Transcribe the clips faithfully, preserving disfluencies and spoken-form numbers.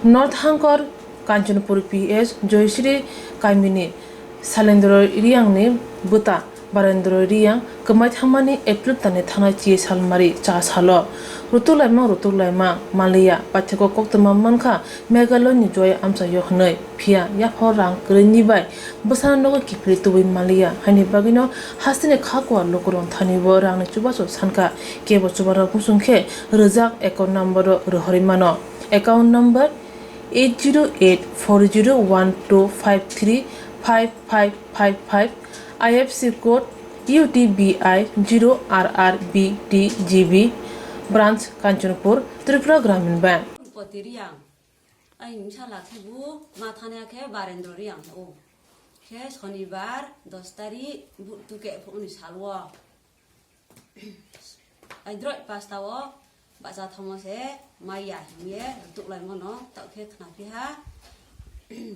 North Hangkor Kanchanpur P S Joyshri kamini Salendro Reang ni bwta Barendro Reang kwmai thangmani April tal ni thanai chi salmari cha salo rutuklaima rutuklaima manliya, paithakgo koktwma mankha Meghalaya ni Joy amchaio hwnwi, phiya yapha rang kwrwini bai bwsano nogo kiphilwi tubui manliya, haini bagwino hasteni khakuwa lukurok thani bo rangni chubachu sankha, kebo chubanok bwsong khe rijak account number o rohorwi mano, account number eight zero eight four zero one two five three five five five five, I F S C code U T B I zero R R B T G B, branch Kanchanpur, Tripura Gramin Bank. Poti Reang. Aini bsala khe bo ma thani khe Barendro Reang o. Khe sonibar dos tarik bu tuke phone ni sal wo. Aidroih pasta wo bahcha thangmo se maiya hing ye rutuklaimono taoh khe khnaphi ha.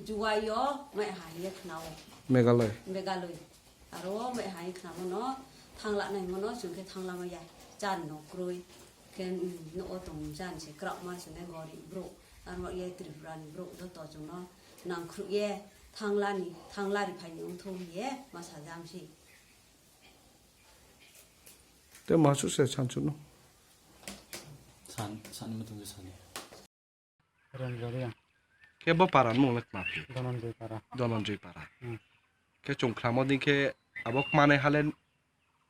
Juwai yo maiha hing ye khna o. Meghalaya. Meghalaya. Aro wo maiha hing khnamo no thangla naimo no chung khe thangla maiya. Chan no kroi. Khe, um, nouh wo tong chan se kraohma se nai gorib brouh. Aro ye Tripura ni brouh joto chung no nangkhruh ye thangla ni, thangla ri phai ni ongthou hing ye ma sajam se. Te ma suh se sansu no? San, san ma tong je sani. Ranjoriang. Khe bo para ni mung le kma phi? Dhananjay para. Dhananjay para. Hmm. Khe chung khlamo dei khe abo kmanai ha le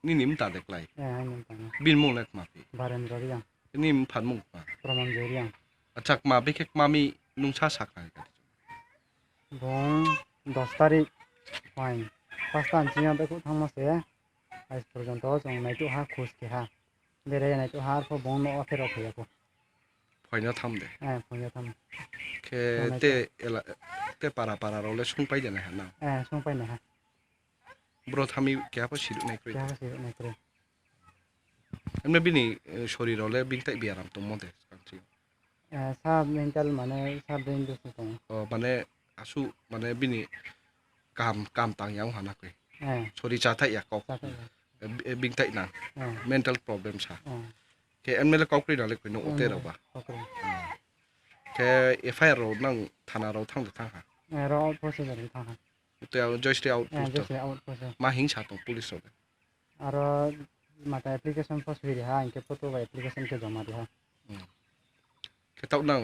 nini mta de klái? Eh, aini mta no. Bini mung le kma phi? Barendra Reang. Nini mpha ni mung kma? Pramanjay Reang. Acha, kma bikhe kma mi nung sa sakha kha? Bung dos tarik phaing pasta ni sing yo baihkhouh thangmo se, ais porjonto chung naituh ha, khus khe ha. Berai ye naituh ha, arphuh bung nouh wo pherao phai ya kho. Phaino tham de? Eh, phaino tham. Khe phaino te tham. Ela, te para para rao le sungpai de nai ha na? Eh, sungpai nai ha. Bro thami keha pho siruh nai kroi? Keha pho siruh nai kroi. Emne bini, eh, sori rao le bini tai biaram tongmo de skang si? Eh, sa mental mane sa brain dusu tong. O, mane asu, mane bini kam, kam tang ya ong ha na koi? Eh. Sori chathai ya kau. Chathai ya. Eh, bi-, eh, bini tai nang. Eh. Mental problem sa. Eh. Khe emne le kau kroi na le koi no ote rao ba? Kau kroi. Hmm. Khe F I R rao nang thana rao thang de thang ha? Eh, rao outpost rao thang ha. Tei ang Joyshri outpost. Eh, Joyshri outpost. Ma hing sa tong police rao le? Aro mata application pho soi ri ha, hing khe photo bai application khe joma ri ha. Hmm. Khe taoh nang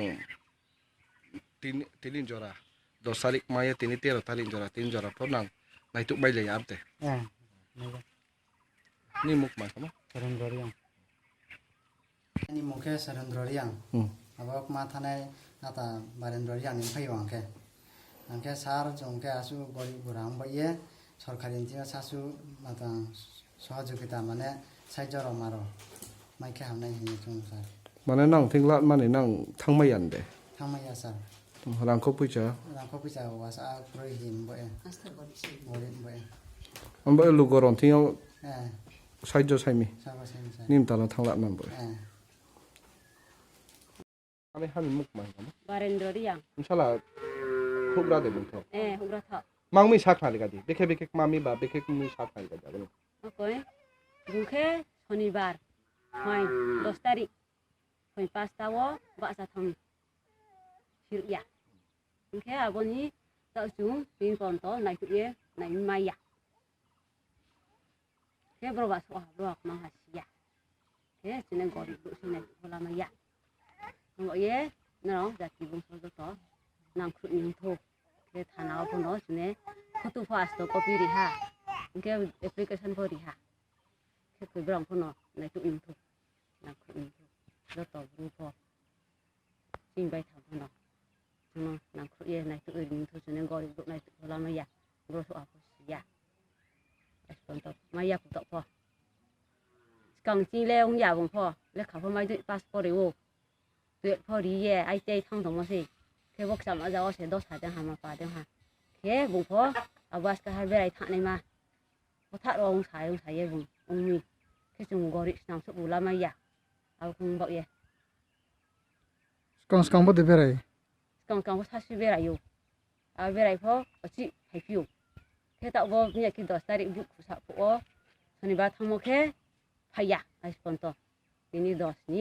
tini, tini jora, dos tarik mai ye tini tero tarik jora, tini jora pho nang naituh mai lai ya te? Eh, nai ya. Ni mung kma khe ma? Surendra Reang. Ani mung khe Surendra Reang. Hmm. Abo kma thanai nata Barendra Reang ni phai o ang khe. Ang khe sir, chung khe asu gorib bura ong bai ye, sorkari ni thing yo sasu matang sohojogita mane saijo rao ma rao mai khe hamnai hing ye chung sir. Mane nang thing lat mani nang thangmai ya de? Thangmai ya sir. Rangkho poicha? Rangkho poicha wasa kroi him bo e. Gorib bo e. Abo e lugo rao thing yo Eh. Saijo sai mi. Saijo sai mi, sir. Nim tala thangla nang bo. Eh. Ani hani mukma hingmo? Barendra Reang. Bsala houhgra de bung tho? Eh, houhgra tho. Mang mi sakhnari kadi. Bekhe bekhe kma mi ba bekhe kma mi sakhnari kadi abo ni. Okoi. Bung khe Sonibar. Hoi, dos tarik. Hoi, pasta wo bahcha thang mi. Sir ya. Hing khe abo ni taoh chung tini porjonto naituh ye nai mai ya. Khe brouh ba souh ha, brouh ba kma ha si ya. Khe chini gorib brouh se naituh pho lamai ya. Abo ye nrao jati bungso joto nangkhruh ni ongthou. Khe thana wo pho no chini photo pho asto copy ri ha. Hing khe application pho ri ha. Khe koi brang pho no naituh ni ongthou. Nangkhruh ni ongthou. Joto brouh pho. Chini bai thang pho no. Chung no nangkhruh ye naituh ri ongthou, chini gorib brouh naituh pho lamai ya. Brouh souh ha pho si ya. Ais porjonto mai ya kutok pho. Skang chini le ong ya bung pho. Lekha pho mai dui pass pore ou. Twelve pho ri ye, I T I thanng tongmo sei. Khe bo kcham aja wo se dos ha dei ha, ma pa dei ha. Khe bung pho, abo aska ha berai thanngnaima. Bo thah rao ong sa, ong sa ye bung, ong mi. Khe chung gorib snam souh bu lamai ya. Abo khe ong baoh ye. Skang skang bo de berai? Skang skang bo sasi berai ou. Abo berai pho, ochih phaiphi ou. Khe taoh bo miya khe dos tarik buh khusa phuh wo, Sonibar thanngmo khe, phai ya, ais porjonto. Tini dos ni